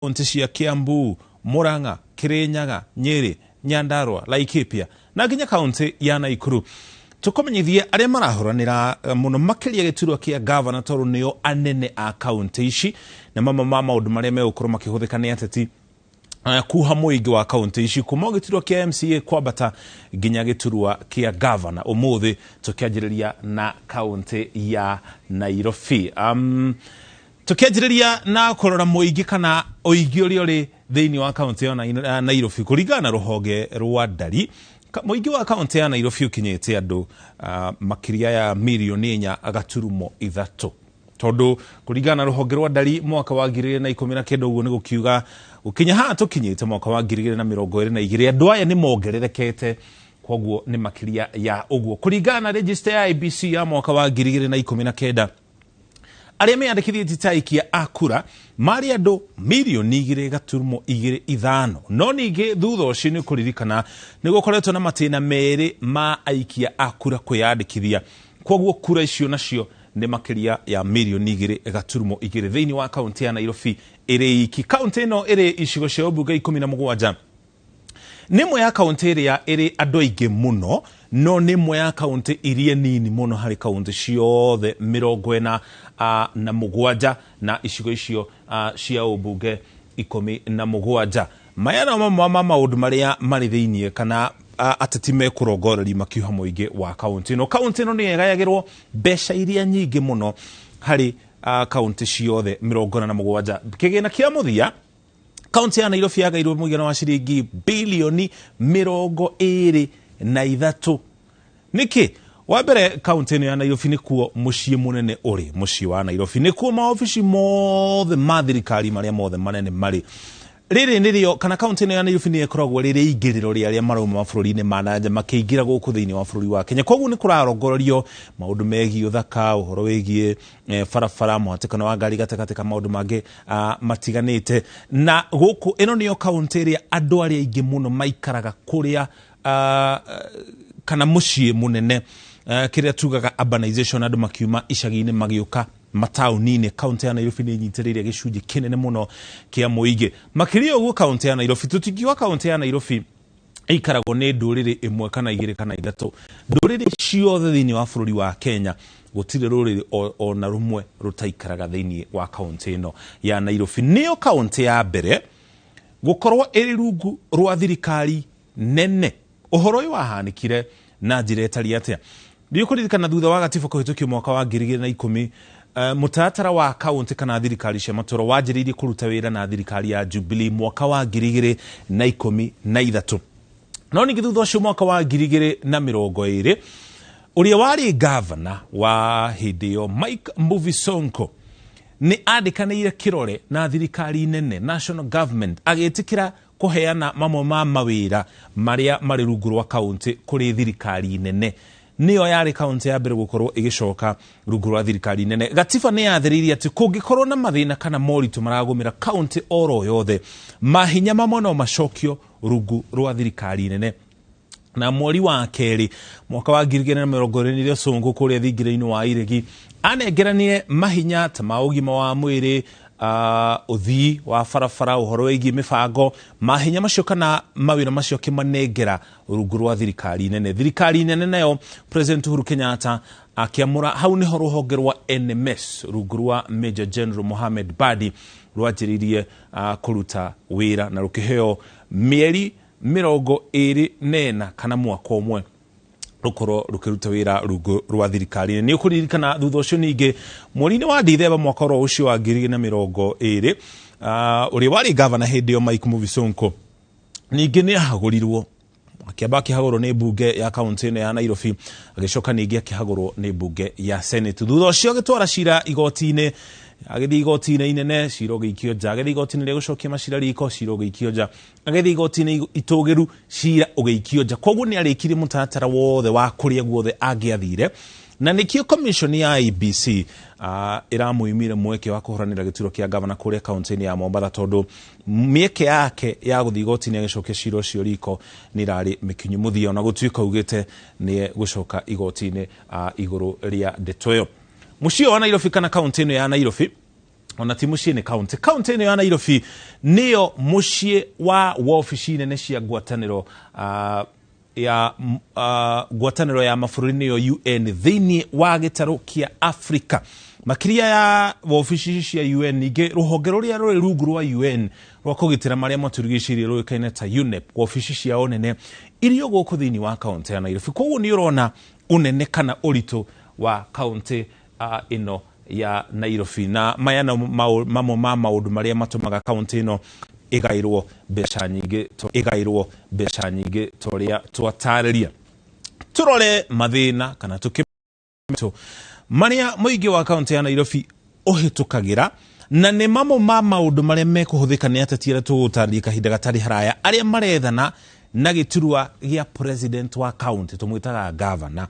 Kaunti cia Kiambu, Murang'a, Kirinyaga, Nyeri, Nyandarua, Laikipia na nginya kaunti ya Naikuru. Tukumenyithie aria marahuranira muno makiria giturwa kia gavana tondu nio anene a kaunti ici na mamwe ma maundu maria megukorwo makihuthika ni ateti kuha muingi wa kaunti ici kuma giturwa kia MCA kwambata nginya giturwa kia gavana. Umuthi tukianjiriria na kaunti ya Nairobi. Tukianjiriria na kurora muingi kana uingi uria uri thiini wa kaunti ya Nairobi kuringana na ruhonge rwa ndari. Muingi wa kaunti ya Nairobi ukinyite andu makiria ya mirioni 4.3 tondu kuringana na ruhonge rwa ndari mwaka wa 2019 uguo ni gukiuga gukinya haha tukinyite mwaka wa 2022 andu aya ni mongererekete, koguo ni makiria ya uguo. Kuringana na register ya IEBC ya mwaka wa 2019 aria meyandĩkithĩtie ta aikia a kura marĩ andũ mirioni 2.25. No ningĩ thutha ũcio nĩ kũririkana nĩ gũkoretwo na matĩna merĩ ma aikia a kura kwĩyandĩkithia, koguo kura icio nacio nĩ makĩria ya mirioni 2.2 thĩinĩ wa kaunti ya Nairobi ĩrĩ iki. Kaunti ĩno ĩrĩ icigo cia ũmbunge 17. Nĩ ĩmwe ya kaunti ĩrĩa ĩrĩ andũ aingĩ mũno, no nĩ ĩmwe ya kaunti iria nini mũno harĩ kaunti ciothe 47 na icigo icio cia ũmbunge 17. Maya no mamwe ma maũndũ marĩa marĩ thĩiniĩ kana ateti mekũrongoreria makiuha mũingĩ wa kaunti ĩno. Kaunti ĩno nĩyo ĩgayagĩrwo mbeca iria nyingĩ mũno harĩ kaunti ciothe 47. Kĩgĩna kĩa mũthia kaunti ya Nairobi yagairwo mũigana wa ciringi bilioni 23. Nĩkĩ? Wa mbere, kaunti ĩno ya Nairobi nĩkuo mũciĩ mũnene ũrĩ, mũciĩ wa Nairobi nĩkuo maobici mothe ma thirikari marĩa mothe manene marĩ. Rĩrĩ nĩrĩo kana kaunti ĩno ya Nairobi nĩyo ĩkoragwo rĩrĩ ingĩrĩro rĩa arĩa marauma mabũrũri-inĩ ma na nja makĩingĩra gũkũ thĩinĩ wa bũrũri wa Kenya. Koguo nĩ kũrarongorerio maũndũ megiĩ ũthaka, ũhoro wĩgiĩ barabara, mũhatĩkano wa ngari gatagatĩ ka maũndũ mangĩ matiganĩte. Na gũkũ ĩno nĩyo kaunti ĩrĩa andũ arĩa aingĩ mũno maikaraga kũrĩa kana mũciĩ mũnene, kĩrĩa tugaga urbanization, andũ makiuma icagi-inĩ magĩũka mataũni-inĩ. Kaunti ya Nairobi nĩ ĩnyitĩrĩire gĩcunjĩ kĩnene mũno kĩa mũingĩ. Makĩria ũguo kaunti ya Nairobi, tũtingiuga kaunti ya Nairobi ĩikaragwo nĩ ndũrĩrĩ ĩmwe kana igĩrĩ kana ithatũ. Ndũrĩrĩ ciothe thĩinĩ wa bũrũri wa Kenya gũtirĩ rũrĩrĩ o na rũmwe rũtaikaraga thĩinĩ wa kaunti ĩno ya Nairobi. Nĩyo kaunti ya mbere gũkorwo ĩrĩ rungu rwa thirikari nene. Ũhoro ũyũ wahanĩkire na njĩra ĩtariĩ atĩa? Nĩ ũkũririkana thutha wa gatiba kũhĩtũkio mwaka wa 2010, mũtaratara wa kaunti kana thirikari cia matũra wanjĩrĩirie kũruta wĩra na thirikari ya Jubilee mwaka wa 2013. No ningĩ thutha ũcio mwaka wa 2020 ũrĩa warĩ gavana wa hĩndĩ ĩyo Mike Mbuvi Sonko nĩ andĩkanĩire kĩrore na thirikari nene, national government, agĩtĩkĩra kũheana mamwe ma mawĩra marĩa marĩ rungu rwa kaunti kũrĩ thirikari nene. Nĩyo yarĩ kaunti ya mbere gũkorwo ĩgĩcoka rungu rwa thirikari nene. Gatiba nĩ yathĩrĩirie atĩ kũngĩkorwo na mathĩna kana moritũ maragũmĩra kaunti oro yothe, mahinya mamwe no macokio rungu rwa thirikari nene. Na mweri wa kerĩ mwaka wa 2020 nĩrĩo Sonko kũrĩa thingira-inĩ wa Iregi anengeranire mahinya ta ma ũgima wa mwĩrĩ, ũthii wa barabara, ũhoro wĩgiĩ mĩbango, mahinya macio kana mawĩra macio akĩmanengera rungu rwa thirikari nene. Thirikari nene nayo President Uhuru Kenyatta akĩamũra hau nĩho rũhonge rwa NMS rungu rwa Major General Mohamed Badi rwanjĩrĩirie kũruta wĩra na rũkĩheo mĩeri 24 kana mwaka ũmwe rũkorwo rũkĩruta wĩra rungu rwa thirikari. Nĩ ũkũririkana thutha ũcio ningĩ mweri-inĩ wa Dithemba mwaka oro ũcio wa 2020, ũrĩa warĩ gavana hĩndĩ ĩyo Mike Mbuvi Sonko ningĩ nĩ ahagũrirwo, akĩamba akĩhagũrwo nĩ mbunge ya kaunti ĩno ya Nairobi, agĩcoka ningĩ akĩhagũrwo nĩ mbunge ya Senate. Thutha ũcio agĩtwara cira igoti-inĩ, agĩthiĩ igoti-inĩ inene, cira ũgĩikio nja, agĩthiĩ igoti-inĩ rĩa gũcokia macira riko, cira ũgĩikio nja, agĩthiĩ igoti-inĩ itũgĩru, cira ũgĩikio nja. Koguo nĩ arĩkirie mũtaratara wothe wa kũrĩa guothe angĩathire, na nĩkĩo commission ya IEBC ĩramũimire mweke wa kũhũranĩra gĩturwa kĩa gavana kũrĩa kaunti-inĩ ya Mombatha, tondũ mĩeke yake ya gũthiĩ igoti-inĩ agĩcokia cira ũcio riko nĩ ĩrarĩ mĩkinyu mũthia, ona gũtuĩka augĩte nĩ gũcoka igoti-inĩ igũrũ rĩa ndeto ĩyo. Mũciĩ wa Nairobi kana kaunti ĩno ya Nairobi Ona ti mũciĩ, nĩ kaunti. Kaunti ĩno ya Nairobi nĩyo mũciĩ wa wobici nene cia ngwatanĩro ya ngwatanĩro ya mabũrũri, nĩyo UN, thĩinĩ wa gĩtarũ kĩa Africa. Makĩria ya wobici cia UN, ningĩ rũhonge rũrĩa rũrĩ rungu rwa UN rwa kũgitĩra marĩa matũrigicĩirie rũĩkaine ta UNEP, wobici ciao nene irio gũkũ thĩinĩ wa kaunti ya Nairobi. Koguo nĩ ũrona ũnene kana ũritũ wa kaunti ĩno ya Nairobi, na maya no mamwe ma maũndũ marĩa matũmaga kaunti ĩno ĩgaĩrwo mbeca nyingĩ, ĩgaĩrwo mbeca nyingĩ ta ũrĩa twatarĩria. Tũrore mathĩna kana tũkĩ marĩa mũingĩ wa kaunti ya Nairobi ũhĩtũkagĩra, na nĩ mamwe ma maũndũ marĩa mekũhũthĩka nĩ ateti arĩa tũgũtarĩria kahinda gatarĩ haraya, arĩa marethana na gĩturwa gĩa president wa kaunti, tũmwĩtaga gavana.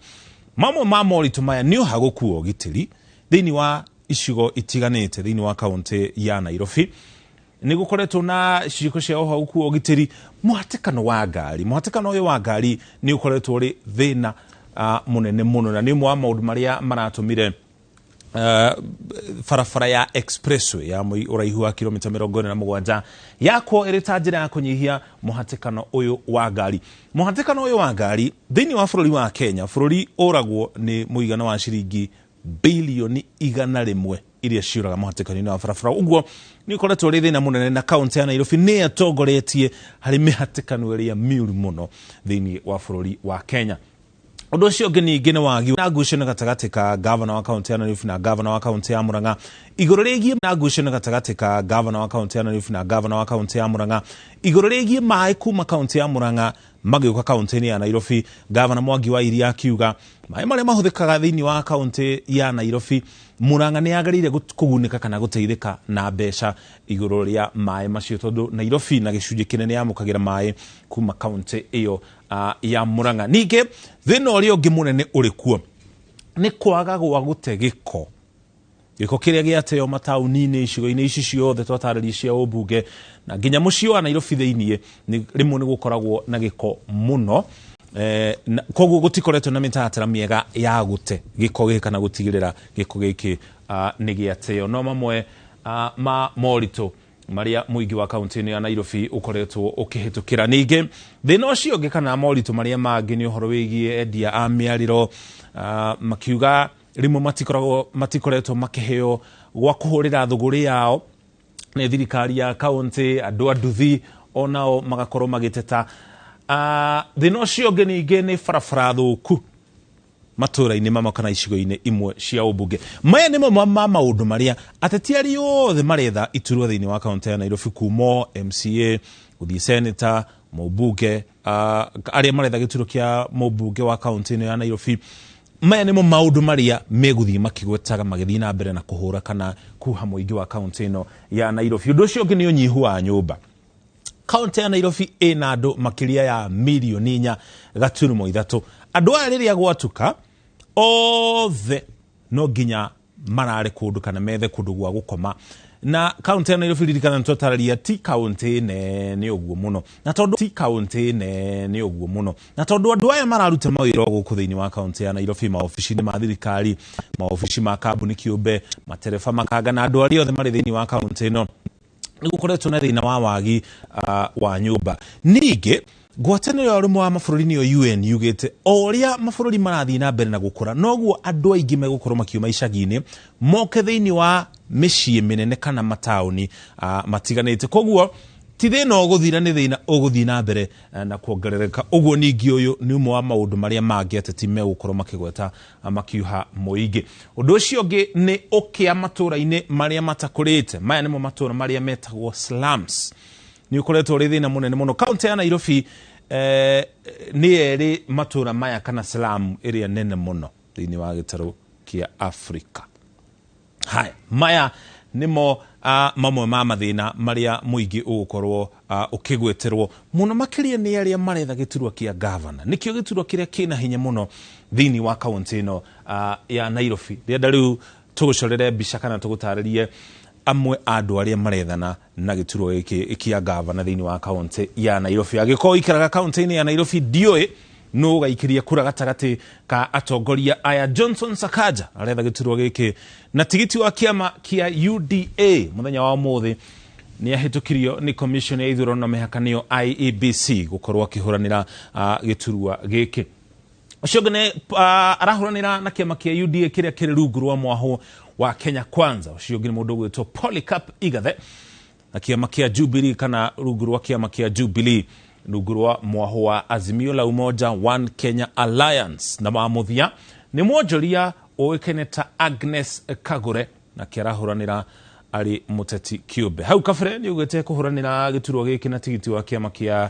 Mamwe ma moritũ maya nĩ ũhagũku wa ũgitĩri thĩinĩ wa icigo itiganĩte thĩinĩ wa kaunti ya Nairobi. Nĩ gũkoretwo na ciĩko cia ũhagũku wa ũgitĩri, mũhatĩkano wa ngari. Mũhatĩkano ũyũ wa ngari nĩ ũkoretwo ũrĩ thĩna mũnene mũno, na nĩ ũmwe wa maũndũ marĩa maratũmire barabara ya expressway ya ũraihu wa kilomita 47 yakwo ĩrĩ ta njĩra ya kũnyihia mũhatĩkano ũyũ wa ngari. Mũhatĩkano ũyũ wa ngari thĩinĩ wa bũrũri wa Kenya, bũrũri ũragwo nĩ mũigana wa ciringi bilioni 100 iria ciũraga mũhatĩkano-inĩ wa barabara. Ũguo nĩ ũkoretwo ũrĩ thĩna mũnene, na kaunti ya Nairobi nĩ ĩtongoretie harĩ mĩhatĩkano ĩrĩa mĩũru mũno thĩinĩ wa bũrũri wa Kenya. Ũndũ ũcio ũngĩ ningĩ nĩ wagi na ngucanio gatagatĩ ka gavana wa kaunti ya Nairobi na gavana wa kaunti ya Murang'a igũrũ rĩgiĩ na ngucanio gatagatĩ ka gavana wa kaunti ya Nairobi na gavana wa kaunti ya Murang'a igũrũ rĩgiĩ maĩ kuma kaunti ya Murang'a magĩũka kaunti-inĩ ya Nairobi. Gavana Mwangi wa Iria akiuga maĩ marĩa mahũthĩkaga thĩinĩ wa kaunti ya Nairobi, Murang'a nĩ yagĩrĩire kũgunĩka kana gũteithĩka na mbeca igũrũ rĩa maĩ macio, tondũ Nairobi na gĩcunjĩ kĩnene yamũkagĩra maĩ kuma kaunti ĩyo ya Murang'a. Ningĩ thĩna ũrĩa ũngĩ mũnene ũrĩ kuo nĩ kwaga gwa gũte gĩko, gĩko kĩrĩa gĩateo mataũni-inĩ, icigo-inĩ ici ciothe twatarĩria cia ũmbunge, na nginya mũciĩ wa Nairobi thĩiniĩ rĩmwe nĩ gũkoragwo na gĩko mũno. Koguo gũtikoretwo na mĩtaratara mĩega ya gũte gĩko gĩkĩ kana gũtigĩrĩra gĩko gĩkĩ nĩ gĩateo. No mamwe ma moritũ marĩa mũingĩ wa kaunti ĩno ya Nairobi ũkoretwo ũkĩhĩtũkĩra. Ningĩ thĩna ũcio ũngĩ kana moritũ marĩa mangĩ nĩ ũhoro wĩgiĩ endia a mĩarĩro, makiuga rĩmwe matikoretwo makĩheo gwa kũhũrĩra thũgũrĩ yao nĩ thirikari ya kaunti. Andũ a nduthi onao magakorwo magĩteta. Thĩna ũcio ũngĩ ningĩ nĩ barabara thũku matũra-inĩ mamwe kana icigo-inĩ imwe cia ũmbunge. Maya nĩ mamwe ma maũndũ marĩa ateti arĩa othe maretha iturwa thĩinĩ wa kaunti ya Nairobi, kuma MCA gũthiĩ senator, mũmbunge, arĩa maretha gĩturwa kĩa mũmbunge wa kaunti ĩno ya Nairobi, maya nĩmo maũndũ marĩa megũthiĩ makĩgwetaga magĩthiĩ na mbere na kũhũra kana kuha mũingĩ wa kaunti ĩno ya Nairobi. Ũndũ ũcio ũngĩ nĩ ũnyihu wa nyũmba. Kaunti ya Nairobi ĩna andũ makĩria ya mirioni 4.3. Andũ aya rĩrĩa gwatuka othe no nginya marare kũndũ kana methe kũndũ gwa gũkoma, na kaunti ya Nairobi, ririkana nĩ twatararia, ti kaunti nene ũguo mũno, na tondũ ti kaunti nene ũguo mũno, na tondũ andũ aya mararuta mawĩra o gũkũ thĩinĩ wa kaunti ya Nairobi, maobici-inĩ ma thirikari, maobici ma kambuni kĩũmbe, matereba, makanga na andũ arĩa othe marĩ thĩinĩ wa kaunti ĩno, nĩ gũkoretwo na thĩna wa wagi wa nyũmba. Ningĩ ngwatanĩro ya ũrũmwe wa mabũrũri, nĩyo UN, yugĩte o ũrĩa mabũrũri marathiĩ na mbere na gũkũra, noguo andũ aingĩ megũkorwo makiuma icagi-inĩ moke thĩinĩ wa mĩciĩ mĩnene kana mataũni matiganĩte. Koguo ti thĩna ũgũthira, nĩ thĩna ũgũthiĩ na mbere na kuongerereka. Ũguo ningĩ ũyũ nĩ ũmwe wa maũndũ marĩa mangĩ ateti megũkorwo makĩgweta makiuha mũingĩ. Ũndũ ũcio ũngĩ nĩ ũkĩa matũra-inĩ marĩa matakũrĩte. Maya nĩmo matũra marĩa metagwo slums. Nĩ ũkoretwo ũrĩ thĩna mũnene mũno. Kaunti ya Nairobi nĩ erĩ matũra maya kana slum ĩrĩa nene mũno thĩinĩ wa gĩtarũ kĩa Afrika. Haya, maya nĩmo mamwe ma mathĩna marĩa mũingĩ ũgũkorwo ũkĩgweterwo mũno makĩria nĩ arĩa maretha gĩturwa kĩa gavana. Nĩkĩo gĩturwa kĩrĩa kĩna hinya mũno thĩinĩ wa kaunti ĩno ya Nairobi. Rĩenda rĩu tũgũcorere mbica kana tũgũtarĩrie amwe a andũ arĩa marethana na gĩturwa gĩkĩ kĩa gavana thĩinĩ wa kaunti ya Nairobi. Angĩkorwo ũikaraga kaunti-inĩ ya Nairobi, ndiũĩ Nũ ũgaikiria kura gatagatĩ ka atongoria aya? Johnson Sakaja aretha gĩturwa gĩkĩ na tigiti wa kĩama kĩa UDA. Mũthenya wa ũmũthĩ nĩ ahĩtũkirio nĩ commission ya ithurano na mĩhaka, nĩyo IEBC, gũkorwo akĩhũranĩra gĩturwa gĩkĩ. Ũcio ũngĩ nĩ arahũranĩra na kĩama kĩa UDA kĩrĩa kĩrĩ rungu rwa mwahũ wa Kenya Kwanza. Ũcio ũngĩ nĩ mũndũ ũgwĩtwo Polycarp Igathe na kĩama kĩa Jubilee, kana rungu rwa kĩama kĩa Jubilee, rungu rwa mwahũ wa Azimio la Umoja One Kenya Alliance. Na wa mũthia nĩ mwonjoria ũĩkaine ta Agnes Kagure, na kĩarahũranĩra arĩ mũteti kĩũmbe. Hau kabere nĩ augĩte kũhũranĩra gĩturwa gĩkĩ na tigiti wa kĩama kĩa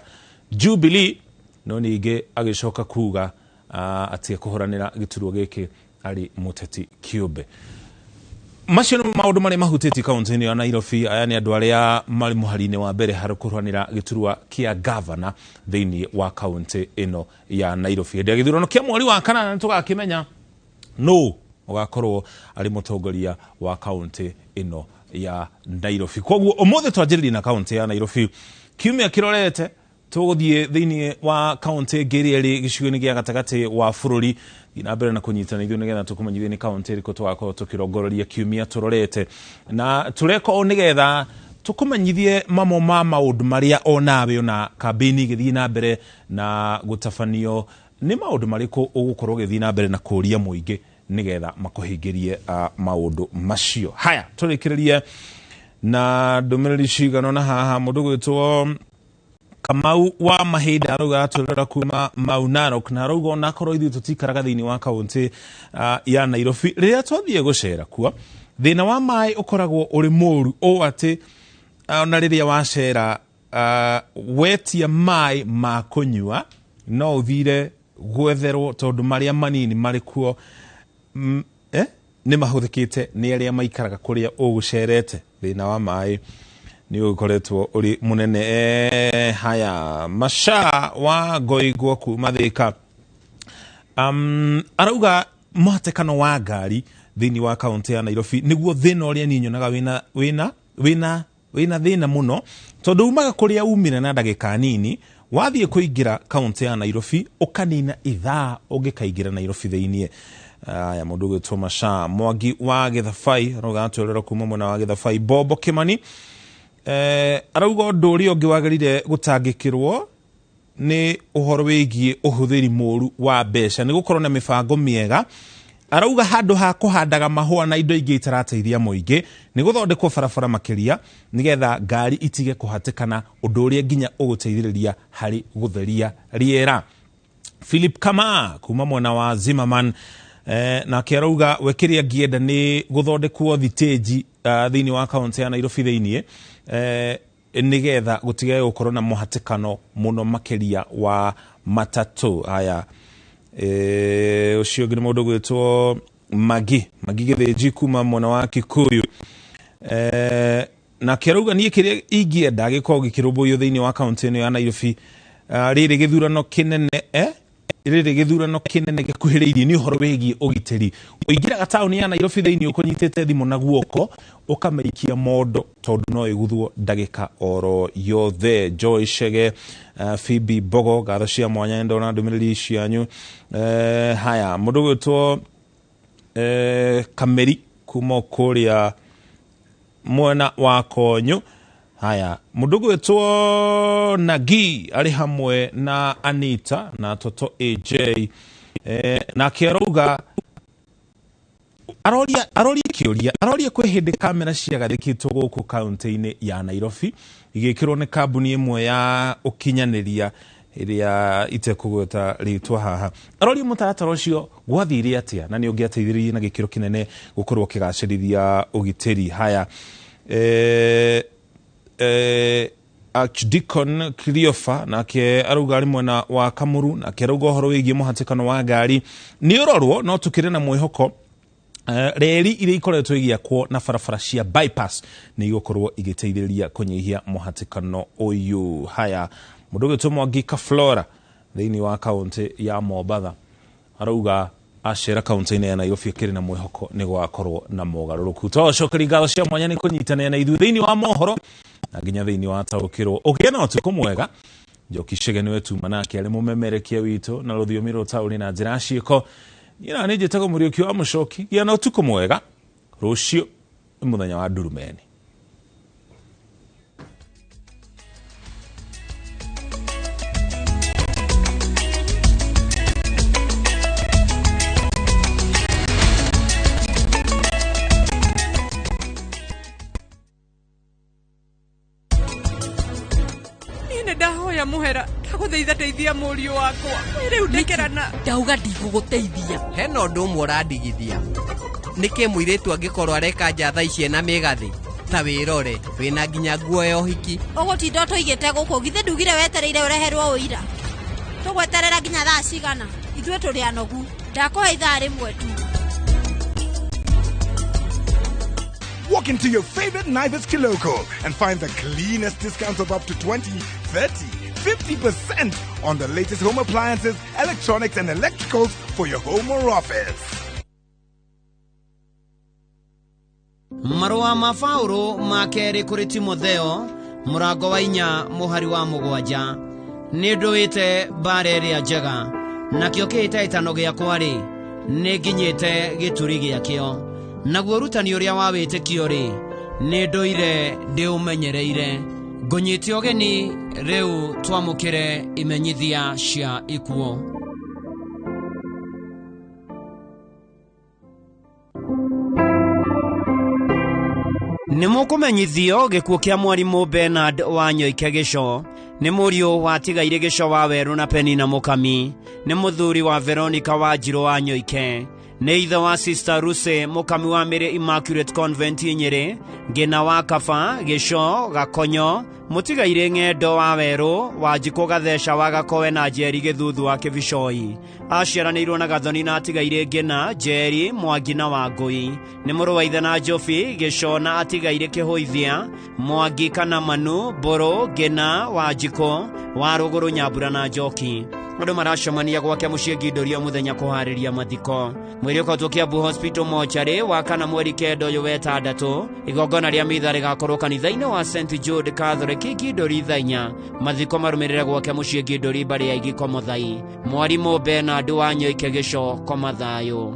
Jubilee, no ningĩ agĩcoka kuga atĩ ekũhũranĩra gĩturwa gĩkĩ arĩ mũteti kĩũmbe. Macio nĩ maũndũ marĩa mahutĩtie kaunti-inĩ ya Nairobi. Aya nĩ andũ arĩa marĩ mũhari-inĩ wa mbere harĩ kũrũanĩra gĩturwa kĩa gavana thĩinĩ wa kaunti ĩno ya Nairobi. Hĩndĩ ya gĩthurano kĩa mweri wa kanana nĩ tũgakĩmenya nũ ũgakorwo arĩ mũtongoria wa kaunti ĩno ya Nairobi. Koguo ũmũthĩ twanjĩrĩria na kaunti ya Nairobi. Kiumia kĩrorete tũgũthiĩ thĩinĩ wa kaunti ĩngĩ ĩrĩa ĩrĩ gĩcigo-inĩ gĩa gatagatĩ wa bũrũri. Thiĩ na mbere na kũnyitana ithuĩ nĩgetha tũkũmenyithie nĩ kaunti ĩrĩkũ tũgakorwo tũkĩrongoreria kiumia tũrorete, na tũreka ũũ nĩgetha tũkũmenyithie mamwe ma maũndũ marĩa onawe ona kambĩini igĩthiĩ na mbere na gũtabanio, nĩ maũndũ marĩkũ ũgũkorwo ũgĩthiĩ na mbere na kũria mũingĩ nĩgetha makũhingĩrie maũndũ macio. Haya, tũrĩkĩrĩrie na ndũmĩrĩri cigana na haha. Mũndũ gwĩtwo Kamau wa Mahinda arauga atwĩrora kuma Mau Narok, na arauga onakorwo ithuĩ tũtikaraga thĩinĩ wa kaunti ya Nairobi, rĩrĩa twathiĩ gũcera kuo thĩna wa maĩ ũkoragwo ũrĩ mũru ũũ atĩ ona rĩrĩa wacera wetia maĩ ma kũnyua no ũthire gwetherwo, tondũ marĩa manini marĩ kuo nĩ mahũthĩkĩte nĩ arĩa maikaraga kũrĩa ũgũcerete. Thĩna wa maĩ nĩ ũkoretwo ũrĩ mũnene. Haya, Maca wa Ngoingwo kuma Thĩka arauga mũhatĩkano wa ngari thĩinĩ wa kaunti ya Nairobi nĩguo thĩna ũrĩa niĩ nyonaga wĩna thĩna mũno, tondũ umaga kũrĩa umire na ndagĩka nini, wathiĩ kũingĩra kaunti ya Nairobi ũkanina ithaa ũngĩkaingĩra Nairobi thĩiniĩ. Aya, mũndũ ũgwĩtwo Maca Mwangi wa Gĩthabai arauga atwĩrora kuma mwena wa Gĩthabai. Bobo Kĩmani arauga ũndũ ũrĩa ũngĩ wagĩrĩire gũtangĩkĩrwo nĩ ũhoro wĩgiĩ ũhũthĩri mũru wa mbeca, nĩ gũkorwo na mĩbango mĩega. Arauga handũ ha kũhandaga mahũa na indo ingĩ itarateithia mũingĩ, nĩ gũthondekwo barabara makĩria nĩgetha ngari itige kũhatĩkana, ũndũ ũrĩa nginya ũgũteithĩrĩria harĩ gũtheria rĩera. Philip Kama kuma mwena wa Zimmerman nake arauga we kĩrĩa angĩenda nĩ gũthondekwo thitĩnji thĩinĩ wa kaunti ya Nairobi thĩinĩ nĩgetha gũtigage gũkorwo na mũhatĩkano mũno makĩria wa matatũ. Haya, ũcio ũngĩ nĩ mũndũ gwĩtwo Magi Gĩthĩnji kuma mwena wa Kikuyu, nake arauga niĩ kĩrĩa ingĩenda gĩkorwo gĩkĩrũmbũiyo thĩinĩ wa kaunti ĩno ya Nairobi rĩrĩ gĩthurano kĩnene rĩrĩ gĩthurano kĩnene gĩkuhĩrĩirie nĩ ũhoro wĩgiĩ ũgitĩri. Ũingĩraga taũni ya Nairobi thĩinĩ ũkũnyitĩte thimũ na guoko ũkamĩikia mondo, tondũ no ĩguthwo ndagĩka oro yothe. Joy Chege, Phoebe Bogo, ngatho cia mwanya, ndona ndũmĩrĩri cianyu. Haya, mũndũ gwĩtwo Kameri kuma kũrĩa mwena wa Konyo. Haya, mũndũ gwĩtwo Nagi arĩ hamwe na Anita na Toto AJ, nake arauga aroria kĩũria, aroria kwĩ hĩndĩ kamera ciagathĩkĩtwo gũkũ kaunti-inĩ ya Nairobi igĩkĩrwo nĩ kambuni ĩmwe ya ũkinyanĩria ĩrĩa itekũgweta rĩtwa haha. Aroria mũtaratara ũcio gwathire atĩa na nĩ ũngĩateithĩrĩirie na gĩkĩro kĩnene gũkorwo ũkĩgacĩrithia ũgitĩri. Haya, Archdeacon Cleopha nake arauga arĩ mwena wa Kamuru, nake arauga ũhoro wĩgiĩ mũhatĩkano wa ngari nĩ ũrorwo, no tũkĩrĩ na mwĩhoko reri iria ikoretwo igĩakwo na barabara cia bypass nĩ igũkorwo igĩteithĩrĩria kũnyihia mũhatĩkano ũyũ. Haya, mũndũ ũgwĩtwo Mwangi Kaflora thĩinĩ wa kaunti ya Mombatha arauga acera kaunti-inĩ ya Nairobi akĩrĩ na mwĩhoko nĩ gũgakorwo na mogarũrũku. Twacokeria ngatho cia mwanya nĩ kũnyitanĩra na ithuĩ thĩinĩ wa mohoro na nginya thĩinĩ wa taũkĩrwo. Ũgĩe na ũtukũ mwega. Njoki Chege nĩwe tuma nake arĩ mũmemerekia witũ na rũthiomi rũtaũri na njĩra ciĩko. Niĩ na nĩ njĩtagwo Mũriũki wa Mũcoki. Gĩa na ũtukũ mwega. Rũciũ nĩ mũthenya wa ndurumeni. Ndahoya muhera ndagũthaitha teithia mũriũ wakwa rĩu ndekerana ndauga ndigũgũteithia. Hena ũndũ ũmwe ũrandigithia. Nĩkĩ mũirĩtu angĩkorwo areka nja thaa ici ena mĩgathĩ ta wĩrore wĩna nginya nguo ya ũhiki? Ũgũtinda ũtũigĩte gũkũ githĩ ndugire wetereire ũreherwo ũira? Tũgweterera nginya thaa cigana? Ithuĩ tũrĩ anogu. Ndakũhe ithaa rĩmwe tu. Walk into your favorite Naivas Kiloko and find the cleanest discounts of up to 20, 30, 50% on the latest home appliances, electronics and electricals for your home or office. Marũa ma Paũlũ ma kerĩ kũrĩ Timotheo mũrango wa 4 mũhari wa 7. Nĩ ndũĩte mbara ĩrĩa njega, nakĩo kĩhĩtahĩtano gĩakwa-rĩ, nĩ nginyĩte gĩturi gĩakĩo. Naguo ũrutani ũrĩa wa wĩtĩkio-rĩ, nĩ ndũire ndĩũmenyereire. Ngũnyite ũgeni rĩu twamũkĩre imenyithia cia ikuũ. Nĩ mũkũmenyithio gĩkuũ kĩa mwarimũ Bernard wa Nyoike Gĩco. Nĩ mũriũ wa Tigaire Gĩco wa Werũ na Penina Mũkami. Nĩ mũthuri wa Veronica wa Njirũ wa Nyoike. Nĩ ithe wa Sister Ruse Mũkami wa Mary Immaculate Convent Nyĩrĩ, Ngĩna wa Kaba Gĩco Gakonyo, Mũtigaire Ng'endo wa Werũ, wa Njikũ Gatheca wa Gakowe na Njeri Gĩthuthu wa Kĩbicoi. Aciaranĩirwo na Gathoni na Atigaire Ngĩna, Njeri, Mwangi na Wangũi. Nĩ mũrũ wa ithe na Njobi Gĩco na Atigaire Kĩhũithia, Mwangi kana Manu, Mbũrũ, Ngĩna, wa Njikũ, wa Rũgũrũ, Nyambura na Njoki. Andũ maracemania gwake mũciĩ Ngindoria mũthenya kũharĩria mathiko. Mwĩrĩ ũkoretwo Kiambu Hospital mochari wa kana mweri 9 ũyũ wetandatu. Igongona rĩa mitha rĩgakorwo kanitha-inĩ wa St Jude Catholic Ngindori thaa 4. Mathiko marũmĩrĩre gwake mũciĩ Ngindori mbarĩ ya Igiko Mũthai. Mwarimũ Bernard wa Nyoike Gĩco koma thayũ.